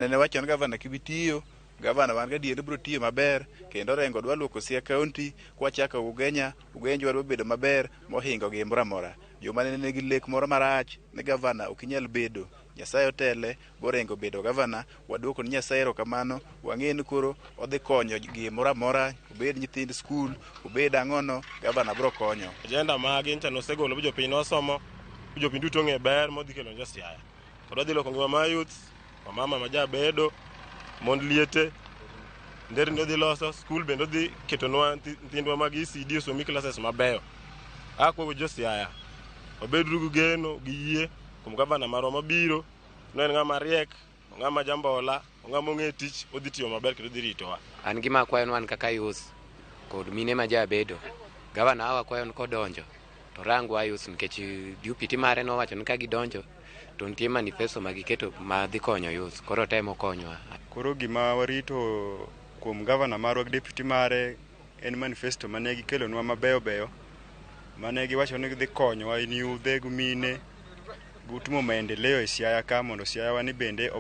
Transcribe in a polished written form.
Nene wacho ni gavana kibitiyo, gavana wan gadier biro tiyo maber kendo Orengo dwa luoko Siaya County kwachako Ugenya, Ugenya dwa bedo maber mohingo gimoro amora. Joma nene nigi lek moro marach ni gavana ok inyal bedo, Nyasaye otele borengo bedo gavana, waduoko ni Nyasaye erokamano, wang'e ni koro odhi konyo gimoro amora, obed nyithind skul, obed ang'ono, gavana biro konyo. Agenda mage ncha nosegolo bu jopiny nosomo, bu jopiny duto ong'e ber modhi kelo ne jo Siaya. Kod odhi loko ngima mar youth, wamama ma jabedo, mond liete, nderni odhi loso, skul bende odhi ketonwa nyithindwa mag ECD osomi classes mabeyo. Akwayo jo Siaya, wabeduru gi geno gi yie kuom gavana marwa mabiro, no en ng'ama riek, ng'ama jambola, ng'ama ong'e tich, odhi tiyo maber kendo odhi ritowa. An gima akwayo ni wan kaka youth kod mine ma jabedo, gavana wa wakwayo ni kodonjo to rangwa youth nikech deputy mare nowacho ni ka gidonjo to nitie manifesto ma giketo ma dhi konyo youth, koro temo konywa. Koro gima warito kuom gavana marwa gi deputy mare en manifesto mane gikelonwa mabeyo beyo mane giwacho ni gidhi konyowa in yudhe gi mine gutimo maendeleo e Siaya ka mondo Siaya wa ni bende.